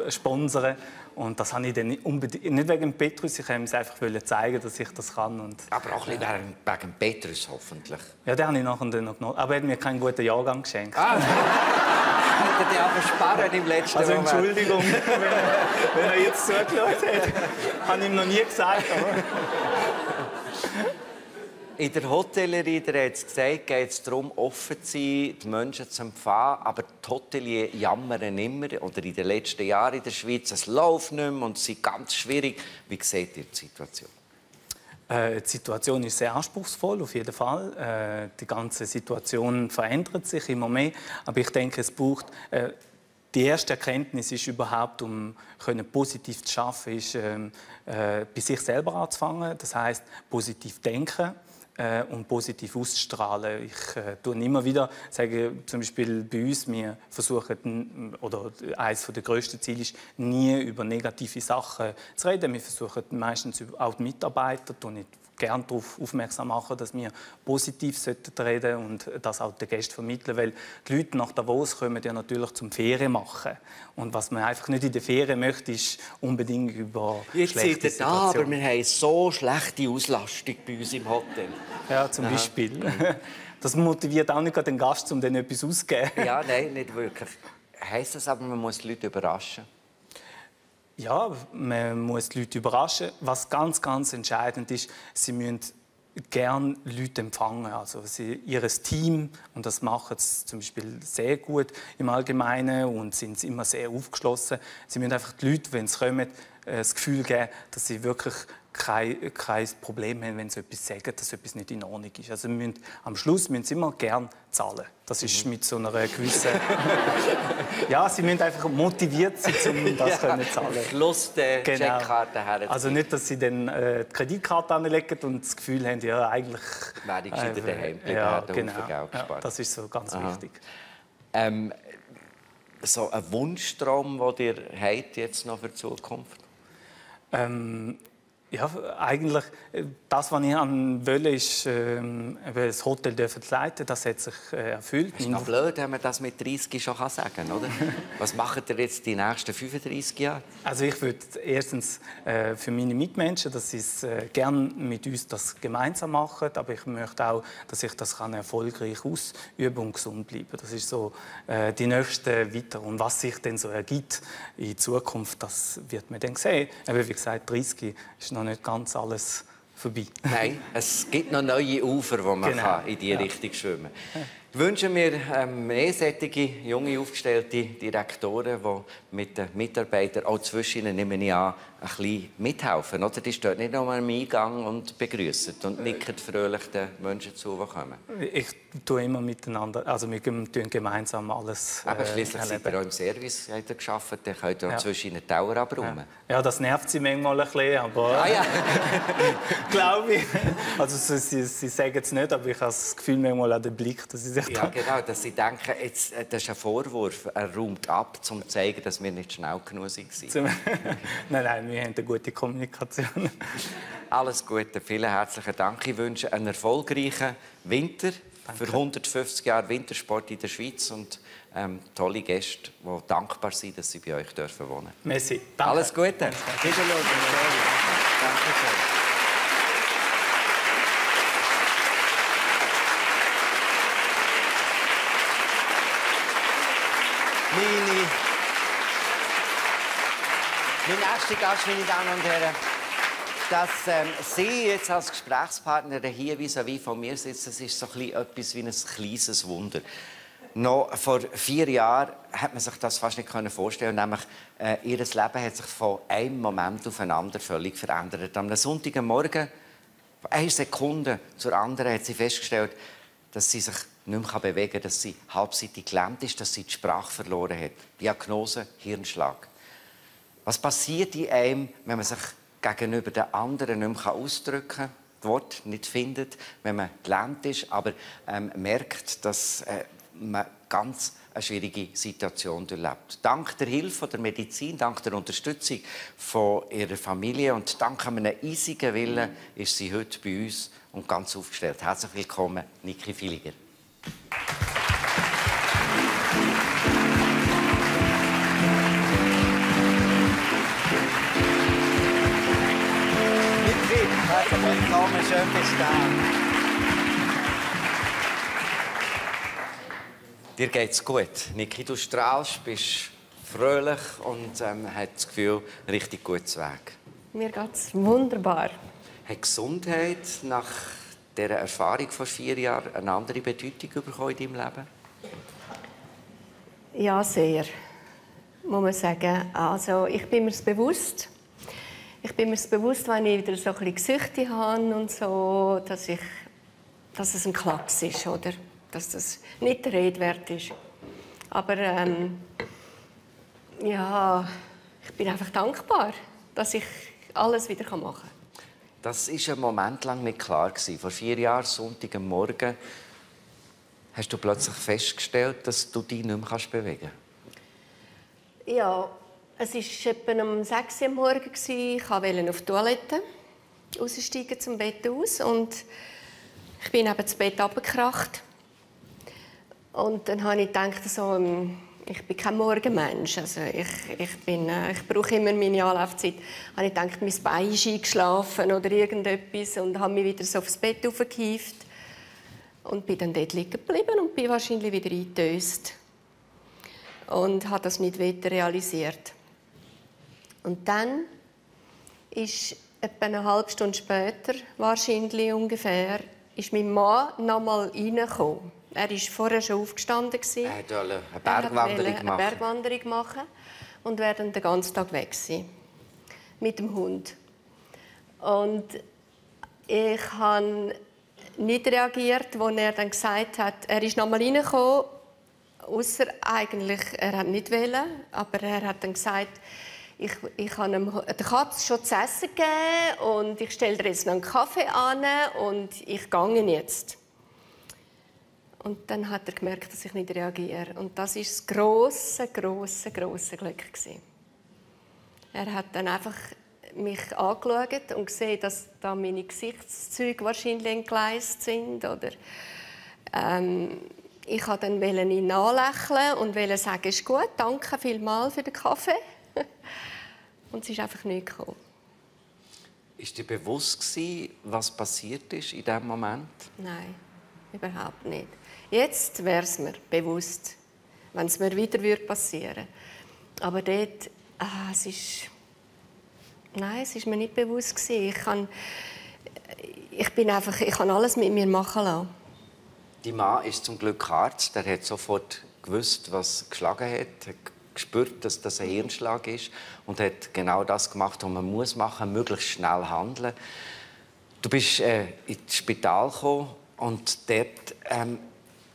sponsern. Und das habe ich dann nicht wegen dem Petrus, ich wollte es einfach zeigen, dass ich das kann. Und, aber auch ein bisschen wegen Petrus, hoffentlich. Ja, den habe ich nachher dann noch genommen. Aber er hat mir keinen guten Jahrgang geschenkt. Hat er dich aber sparen im letzten Also Moment? Entschuldigung, wenn er jetzt zugehört hat. Habe ich ihm noch nie gesagt. Aber. In der Hotellerie, der hat es gesagt, geht es darum, offen zu sein, die Menschen zu empfangen. Aber die Hoteliers jammern immer, oder in den letzten Jahren in der Schweiz, es läuft nicht mehr und es ist ganz schwierig. Wie seht ihr die Situation? Die Situation ist sehr anspruchsvoll, auf jeden Fall. Die ganze Situation verändert sich immer mehr. Aber ich denke, es braucht... Die erste Erkenntnis ist überhaupt, um positiv zu arbeiten, ist, bei sich selber anzufangen. Das heisst, positiv denken und positiv auszustrahlen. Ich tue immer wieder, sage zum Beispiel bei uns, wir versuchen, oder eines der grössten Ziele ist, nie über negative Sachen zu reden. Wir versuchen meistens auch die Mitarbeiter, nicht gerne darauf aufmerksam machen, dass wir positiv reden sollten und das auch den Gästen vermitteln, weil die Leute nach Davos kommen ja natürlich zum Ferien machen. Und was man einfach nicht in der Ferien möchte, ist unbedingt über schlechte Situationen. Aber wir haben so schlechte Auslastung bei uns im Hotel. Ja, zum Beispiel. Das motiviert auch nicht den Gast, um dann etwas auszugeben. Ja, nein, nicht wirklich. Heisst das aber, man muss die Leute überraschen? Ja, man muss die Leute überraschen. Was ganz, ganz entscheidend ist, sie müssen gerne Leute empfangen. Also ihr Team, und das machen sie zum Beispiel sehr gut im Allgemeinen und sind immer sehr aufgeschlossen. Sie müssen einfach die Leute, wenn sie kommen, das Gefühl geben, dass sie wirklich kein Problem haben, wenn sie etwas sagen, dass etwas nicht in Ordnung ist. Also am Schluss müssen sie immer gerne zahlen. Das ist mit so einer gewissen... Ja, sie müssen einfach motiviert sein, um das zu zahlen. Am Schluss der Checkkarte herzugeben. Also nicht, dass sie dann die Kreditkarte anlegen und das Gefühl haben, ja, eigentlich... Wäre ich gescheiter daheim bleiben, ja, hätte genau. Geld gespart. Ja, das ist so ganz wichtig. So ein Wunschtraum, den ihr habt jetzt noch für die Zukunft? Ja, eigentlich, das, was ich wollte, ist, das Hotel zu leiten. Das hat sich erfüllt. Es ist noch blöd, wenn man das mit 30 schon sagen kann, oder? Was macht ihr jetzt die nächsten 35 Jahre? Also ich würde erstens für meine Mitmenschen, dass sie es gerne mit uns das gemeinsam machen, aber ich möchte auch, dass ich das erfolgreich ausüben und gesund bleiben. Das ist so die nächste weiter. Und was sich dann so ergibt in Zukunft, das wird man dann sehen. Aber wie gesagt, 30 ist noch nicht ganz alles vorbei. Nein, es gibt noch neue Ufer, wo man in diese Richtung schwimmen kann. Ich wünsche mir mehr solche junge, aufgestellte Direktoren, die mit den Mitarbeitern auch zwischen ihnen, nehme ich an, ein bisschen mithelfen. Oder? Die stehen nicht nur am Eingang und begrüßen und nicken fröhlich den Menschen zu, die kommen. Ich tue immer miteinander, also wir tun gemeinsam alles aber schliesslich seid ihr auch im Service gearbeitet, dann könnt ihr auch zwischen ihnen die Tower abräumen. Ja, das nervt sie manchmal ein bisschen, aber... Ah, ja. Glaube glaube ich. Also sie sagen es nicht, aber ich habe das Gefühl manchmal an den Blick, dass sie sich Ja, genau, dass sie denken, jetzt, das ist ein Vorwurf. Er räumt ab, um zu zeigen, dass wir nicht schnell genug waren. Nein, wir haben eine gute Kommunikation. Alles Gute, vielen herzlichen Dank. Ich wünsche einen erfolgreichen Winter. Danke. Für 150 Jahre Wintersport in der Schweiz und tolle Gäste, die dankbar sind, dass sie bei euch wohnen dürfen. Merci. Danke. Alles Gute. Danke schön. Mein nächster Gast, meine Damen und Herren, dass Sie jetzt als Gesprächspartner hier vis-à-vis von mir sitzen, das ist so etwas wie ein kleines Wunder. Noch vor 4 Jahren hat man sich das fast nicht vorstellen können. Nämlich, ihr Leben hat sich von einem Moment auf den anderen völlig verändert. Am Sonntagmorgen, von 1 Sekunde zur anderen, hat sie festgestellt, dass sie sich nicht mehr bewegen kann, dass sie halbseitig gelähmt ist, dass sie die Sprache verloren hat. Diagnose Hirnschlag. Was passiert in einem, wenn man sich gegenüber den anderen nicht mehr ausdrücken kann, das Wort nicht findet, wenn man gelähmt ist, aber merkt, dass man ganz eine schwierige Situation durchlebt. Dank der Hilfe der Medizin, dank der Unterstützung von ihrer Familie und dank einem eisigen Willen ist sie heute bei uns und ganz aufgestellt. Herzlich willkommen, Niki Villiger. Herzlich willkommen, schön bist du da. Dir geht's gut. Niki, du strahlst, bist fröhlich und hast das Gefühl, richtig gutes Weg. Mir geht's wunderbar. Hat Gesundheit nach dieser Erfahrung vor 4 Jahren eine andere Bedeutung bekommen in deinem Leben? Ja, sehr. Muss man sagen. Also, ich bin mir bewusst. Ich bin mir bewusst, wenn ich wieder so ein bisschen Gesüchte habe und so, dass es ein Klacks ist, oder? Dass das nicht der Rede wert ist. Aber ja, ich bin einfach dankbar, dass ich alles wieder machen kann. Das war ein Moment lang nicht klar. Vor 4 Jahren, Sonntagmorgen, hast du plötzlich festgestellt, dass du dich nicht mehr bewegen kannst. Ja, es war etwa um 6 Uhr morgens. Ich wollte auf die Toilette aussteigen zum Bett aus. Und ich bin neben das Bett runtergekracht. Und dann habe ich gedacht, so, ich bin kein Morgenmensch. Also ich brauche immer meine Anlaufzeit. Habe ich gedacht, mein Bein ist eingeschlafen oder irgendetwas. Und habe mich wieder so aufs Bett aufgehievt. Und bin dann dort liegen geblieben und bin wahrscheinlich wieder eingetöst. Und habe das nicht weiter realisiert. Und dann ist etwa eine halbe Stunde später, wahrscheinlich ungefähr, ist mein Mann noch mal reingekommen. Er war vorher schon aufgestanden. Er wollte eine Bergwanderung machen und wäre dann den ganzen Tag weg gewesen. Mit dem Hund. Und ich habe nicht reagiert, als er dann gesagt hat, er ist noch mal reingekommen, ausser eigentlich, er hat nicht wollen, aber er hat dann gesagt, ich habe der Katze schon zu essen gegeben und ich stelle dir jetzt noch einen Kaffee an und ich gehe jetzt. Und dann hat er gemerkt, dass ich nicht reagiere. Und das war das grosse Glück. Er hat dann einfach mich angeschaut und gesehen, dass da meine Gesichtszüge wahrscheinlich entgleist sind. Oder, ich wollte dann ihn anlächeln und sagen, ist gut, danke vielmals für den Kaffee. Und es ist einfach nicht gekommen. Ist dir bewusst gewesen, was passiert ist in diesem Moment? Nein, überhaupt nicht. Jetzt wäre es mir bewusst, wenn es mir wieder passieren würde. Aber dort, es ist mir nicht bewusst gewesen. Ich kann alles mit mir machen lassen. Dein Mann ist zum Glück Arzt. Er hat sofort gewusst, was geschlagen hat. Gespürt, dass das ein Hirnschlag ist und hat genau das gemacht, was man machen muss, möglichst schnell handeln. Du bist ins Spital gekommen und dort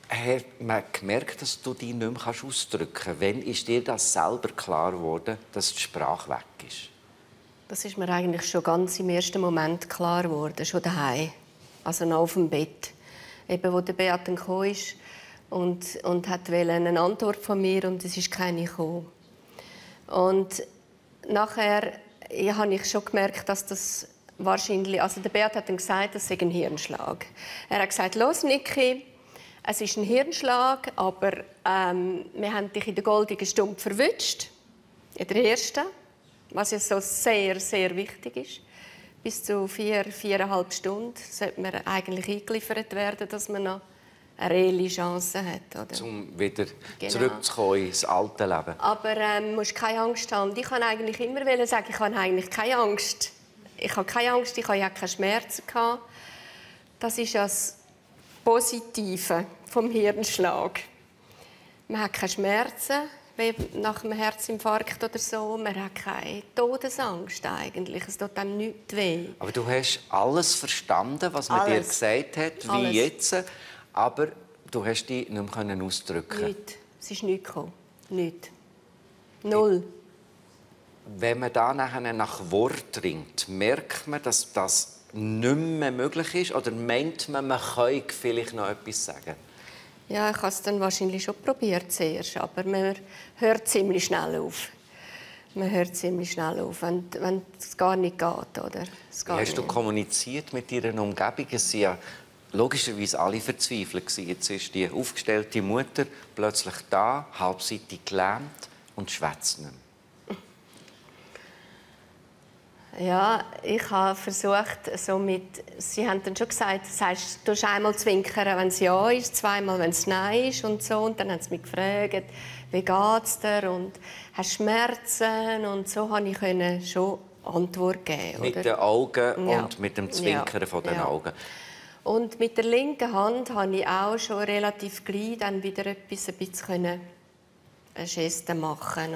hat man gemerkt, dass du dich nicht mehr ausdrücken kannst. Wann ist dir das selber klar geworden, dass die Sprache weg ist? Das ist mir eigentlich schon ganz im ersten Moment klar geworden, schon daheim, also noch auf dem Bett, eben wo der Beat dann gekommen ist und wollte eine Antwort von mir und es ist keine gekommen. Und nachher habe ich schon gemerkt, dass das wahrscheinlich, also der Beat hat dann gesagt, das sei ein Hirnschlag. Er hat gesagt, los Niki, es ist ein Hirnschlag, aber wir haben dich in der goldenen Stunde verwünscht, in der ersten, was ja so sehr, sehr wichtig ist. Bis zu 4,5 Stunden sollte man eigentlich eingeliefert werden, dass man noch eine reelle Chance hat. Oder? Um wieder zurückzukommen ins alte Leben. Aber du musst keine Angst haben. Ich kann eigentlich immer sagen, ich habe eigentlich keine Angst. Ich habe keine Angst, ich habe ja keine Schmerzen gehabt. Das ist ja das Positive vom Hirnschlag. Man hat keine Schmerzen, wie nach einem Herzinfarkt oder so. Man hat keine Todesangst eigentlich. Es tut einem nichts weh. Aber du hast alles verstanden, was man dir gesagt hat, wie jetzt. Aber du hast dich nicht mehr ausdrücken. Nichts. Es ist nichts gekommen. Nichts. Null. Wenn man da nachher nach Wort ringt, merkt man, dass das nicht mehr möglich ist? Oder meint man, man könnte vielleicht noch etwas sagen? Ja, ich habe es dann wahrscheinlich schon probiert zuerst, aber man hört ziemlich schnell auf. Man hört ziemlich schnell auf, wenn es gar nicht geht. Oder? Wie hast du kommuniziert mit deiner Umgebung? Es sind ja logischerweise alle verzweifelt. Jetzt ist die aufgestellte Mutter plötzlich da, halbseitig gelähmt und schwätzt nicht mehr. Ja, ich habe versucht, Sie haben dann schon gesagt, du musst einmal zwinkern, wenn es ja ist, zweimal, wenn es nein ist und so. Und dann haben sie mich gefragt, wie geht es dir und hast du Schmerzen? Und so konnte ich schon Antwort geben. Mit oder? den Augen Ja. und mit dem Zwinkern von den Augen. Und mit der linken Hand konnte ich auch schon relativ gleich dann wieder ein bisschen eine Geste machen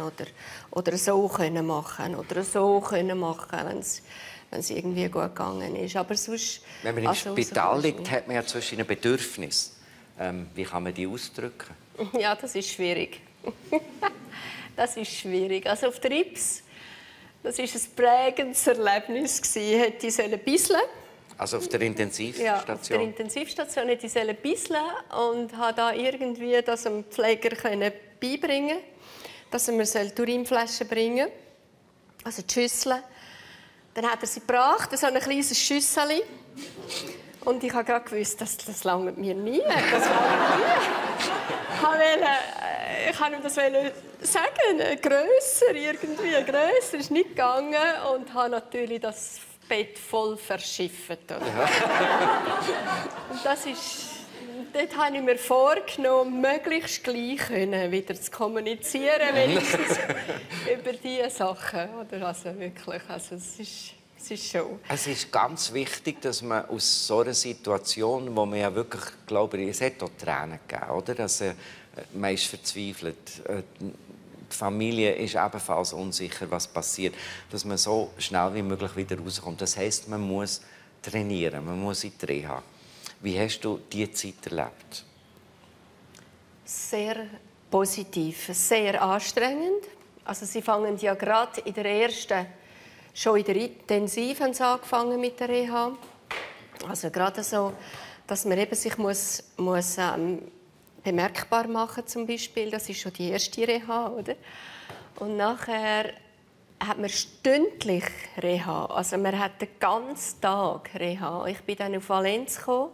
oder so können machen oder so können machen, wenn es irgendwie gut gegangen ist. Aber sonst, wenn man im Spital liegt, hat man ja zwischen ein Bedürfnis. Wie kann man die ausdrücken? Ja, das ist schwierig. Das ist schwierig. Also auf der Ips, das war ein prägendes Erlebnis. Hätte ich bisseln. Also auf der Intensivstation? Ja, auf der Intensivstation hätte ich bisseln und habe da irgendwie das dem Pfleger beibringen, dass er mir Urinflaschen bringen soll, also die Schüssel. Dann hat er sie gebracht, so ein kleines Schüssel. Und ich habe gerade gewusst, das langt mir nie. Das langt nie. Ich wollte ihm das sagen, grösser irgendwie, grösser ist nicht gegangen und habe natürlich das Bett voll verschifft. Oder? Und dort habe ich mir vorgenommen, möglichst gleich wieder zu kommunizieren, wenigstens über diese Sachen. Oder? Also wirklich, es ist schon. Es ist ganz wichtig, dass man aus so einer Situation, wo man ja wirklich, glaube ich, es hat auch Tränen gegeben, oder? Also, man ist verzweifelt. Die Familie ist ebenfalls unsicher, was passiert, dass man so schnell wie möglich wieder rauskommt. Das heisst, man muss trainieren, man muss in die Reha. Wie hast du diese Zeit erlebt? Sehr positiv, sehr anstrengend. Also sie fangen ja gerade in der ersten, schon in der Intensiv haben sie angefangen mit der Reha. Also gerade so, dass man eben sich muss bemerkbar machen zum Beispiel. Das ist schon die erste Reha, oder? Und nachher hat man stündlich Reha. Also man hat den ganzen Tag Reha. Ich bin dann auf Valenz gekommen,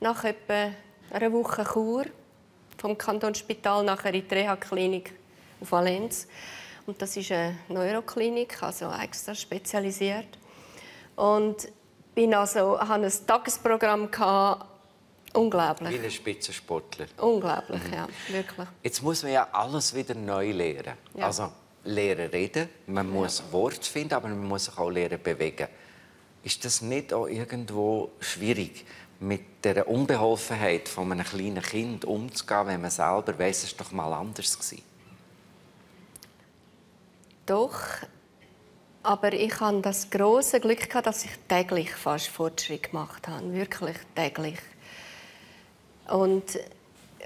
nach etwa einer Woche Kur vom Kantonsspital nachher in die Reha-Klinik auf Valenz. Und das ist eine Neuroklinik, also extra spezialisiert. Und hatte ein Tagesprogramm gehabt. Unglaublich. Wie ein Spitzensportler. Unglaublich, ja, wirklich. Jetzt muss man ja alles wieder neu lernen. Ja. Also lernen reden, man muss Worte finden, aber man muss sich auch lernen bewegen. Ist das nicht auch irgendwo schwierig, mit der Unbeholfenheit von einem kleinen Kind umzugehen, wenn man selber weiss, es war doch mal anders gewesen? Doch, aber ich hatte das grosse Glück, dass ich täglich fast Fortschritt gemacht habe. Wirklich täglich. Und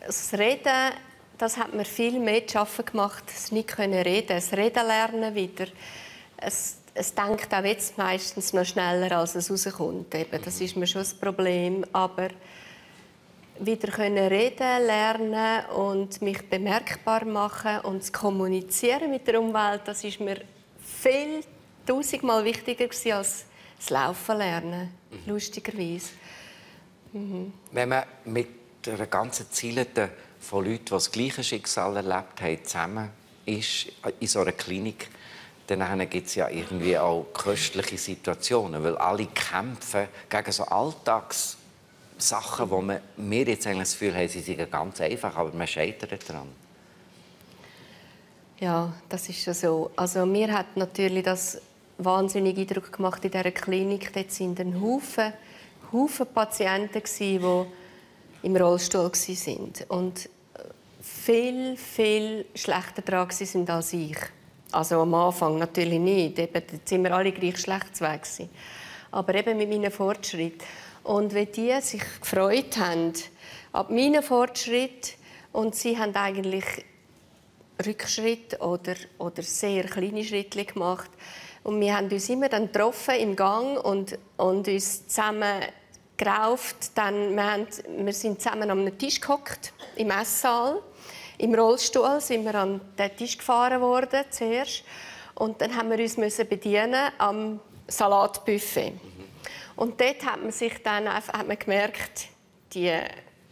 das Reden, das hat mir viel mehr zu schaffen gemacht, das nicht reden, das Reden lernen wieder. es denkt auch jetzt meistens noch schneller, als es rauskommt. Eben, das ist mir schon das Problem. Aber wieder reden lernen und mich bemerkbar machen und zu kommunizieren mit der Umwelt, das ist mir viel tausendmal wichtiger gewesen als das Laufen lernen, lustigerweise. Wenn man mit einer ganzen Ziele von Leuten, die das gleiche Schicksal erlebt haben, zusammen ist in so einer Klinik, dann gibt es ja irgendwie auch köstliche Situationen, weil alle kämpfen gegen so Alltagssachen, wo wir jetzt eigentlich das Gefühl haben, sie sind ganz einfach, aber man scheitert daran. Ja, das ist schon so. Also mir hat natürlich das wahnsinnig Eindruck gemacht in dieser Klinik. Dort waren ein Haufen Patienten, die im Rollstuhl waren und viel schlechter dran waren als ich. Also am Anfang natürlich nicht. Eben, da sind wir alle gleich schlecht weg. Aber eben mit meinem Fortschritt. Und wenn die sich gefreut haben ab meinem Fortschritt und sie haben eigentlich Rückschritt oder sehr kleine Schritte gemacht. Und wir haben uns immer dann getroffen im Gang und uns zusammen gerauft. Dann, wir sind zusammen an einem Tisch gehockt, im Esssaal. Im Rollstuhl sind wir an den Tisch gefahren worden, zuerst. Und dann haben wir uns bedienen am Salatbuffet. Und dort hat man gemerkt, die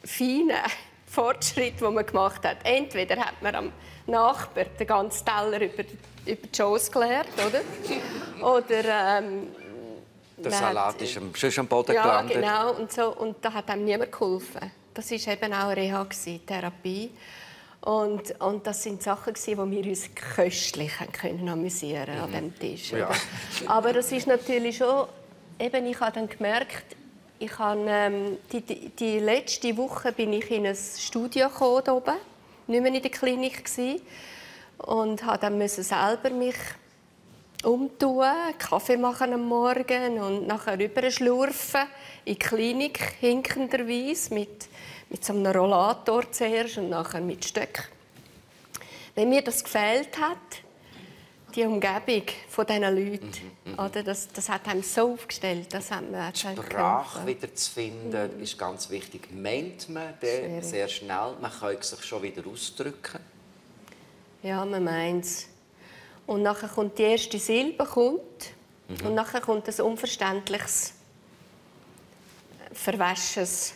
feinen Fortschritte, die man gemacht hat. Entweder hat man am Nachbar den ganzen Teller über die Schoss geleert, oder? Oder der Salat ist schon am Boden gelandet. Ja, genau. Und da hat einem niemand geholfen. Das war eben auch Reha, Therapie. Und das sind Sachen, die wir uns köstlich amüsieren können an diesem Tisch. Ja. Aber das ist natürlich schon... Eben, ich habe dann gemerkt, die letzte Woche bin ich in ein Studio gekommen, hier oben, nicht mehr in der Klinik gewesen, und habe dann mich selber umtun, Kaffee machen am Morgen und nachher rüberschlurfen in die Klinik, hinkenderweise, mit so einem Rollator zuerst und nachher mit Stöcken. Wenn mir das gefehlt hat, die Umgebung von diesen Leuten, oder, das hat einem so aufgestellt. Das hat man die Sprache wieder zu finden, ist ganz wichtig. Meint man sehr schnell, man kann sich schon wieder ausdrücken? Ja, man meint es. Und nachher kommt die erste Silbe und nachher kommt ein unverständliches, verwäschtes.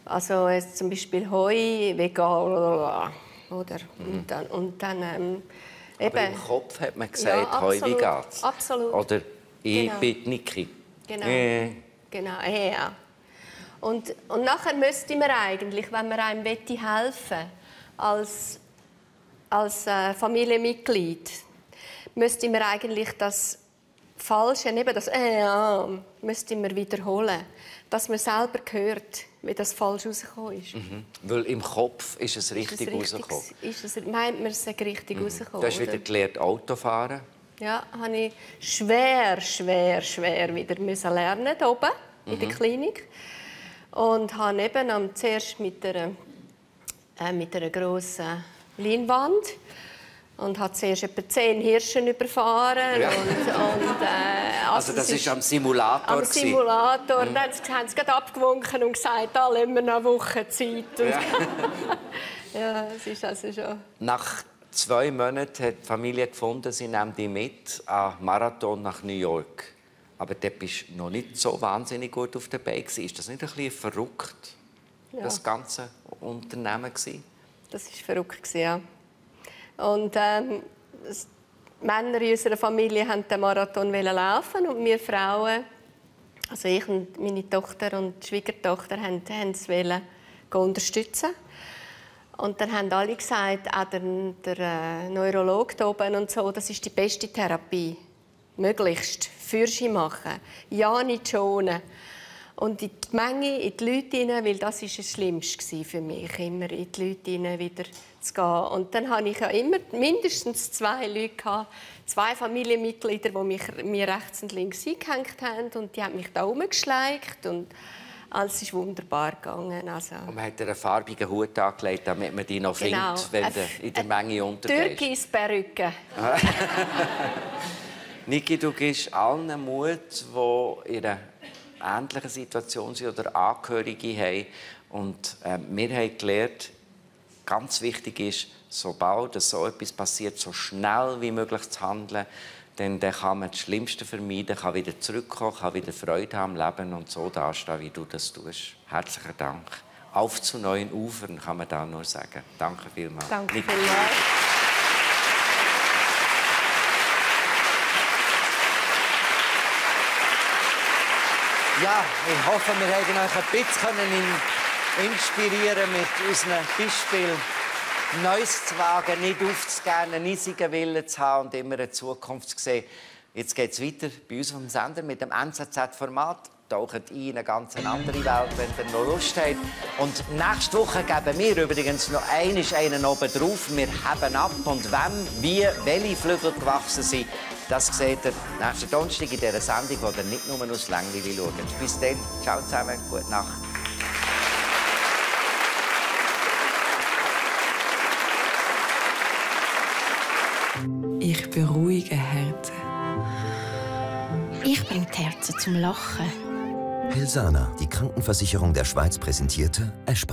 Also zum Beispiel Heu, vegan, oder? Und dann aber im Kopf hat man gesagt, ja, Heu, wie geht's? Absolut. Oder ich bin Niki. Genau. Genau, ja. Und nachher müsste man eigentlich, wenn man einem helfen will, als Familienmitglied, müsste man eigentlich das Falsche, eben das müsste man wiederholen, dass man selber hört, wie das falsch rausgekommen ist. Weil im Kopf ist es richtig rausgekommen. Meint man, es sei richtig rausgekommen? Du hast wieder gelernt, Autofahren. Ja, habe ich schwer wieder müssen lernen hier oben in der Klinik. Und habe eben zuerst mit einer grossen Leinwand und hat zuerst etwa 10 Hirschen überfahren. Ja. Also das war am Simulator. Am Simulator. Dann haben sie gerade abgewunken und gesagt, da lassen wir noch eine Woche Zeit. Ja, ja, es ist also schon... Nach 2 Monaten hat die Familie gefunden, sie nehmen die mit an Marathon nach New York. Aber dort bist du noch nicht so wahnsinnig gut auf der Beine. Ist das nicht ein bisschen verrückt, das ganze Unternehmen? Das war verrückt, ja. Und die Männer in unserer Familie wollten den Marathon laufen und wir Frauen, also ich und meine Tochter und die Schwiegertochter, wollten es unterstützen. Und dann haben alle gesagt, auch der Neurologe hier oben und so, das ist die beste Therapie. Möglichst Fürsche machen, ja nicht schonen. Und in die Menge, in die Leute hinein, weil das war das Schlimmste für mich, immer in die Leute hinein wieder zu gehen. Und dann hatte ich ja immer mindestens 2 Leute, 2 Familienmitglieder, die mir rechts und links eingehängt haben. Und die haben mich da rumgeschleicht und alles ist wunderbar gegangen. Also. Und man hat dir einen farbigen Hut angelegt, damit man dich noch findet, wenn du in der Menge untergehst. Türkis-Perücke. Niki, du gibst allen Mut, die in einer ähnlichen Situation sind oder Angehörige haben. Und wir haben gelernt, ganz wichtig ist, sobald so etwas passiert, so schnell wie möglich zu handeln. Denn dann kann man das Schlimmste vermeiden, kann wieder zurückkommen, kann wieder Freude haben am Leben und so dastehen, wie du das tust. Herzlichen Dank. Auf zu neuen Ufern, kann man da nur sagen. Danke vielmals. Danke Niki. vielmals. Ja, ich hoffe, wir haben euch ein bisschen inspirieren mit unseren Beispielen. Neues zu wagen, nicht aufzugeben, einen riesigen Willen zu haben und immer eine Zukunft zu sehen. Jetzt geht es weiter bei uns am Sender mit dem NZZ-Format. Taucht in eine ganz andere Welt, wenn ihr noch Lust habt. Und nächste Woche geben wir übrigens noch einen oben drauf. Wir heben ab. Und wem, wie, welche Flügel gewachsen sind, das seht ihr nächsten Donnerstag in dieser Sendung, wo ihr nicht nur aus Längli schaut. Bis dann, ciao zusammen, gute Nacht. Ich beruhige Herzen. Ich bringe die Herzen zum Lachen. Helsana, die Krankenversicherung der Schweiz, präsentierte Eschbach.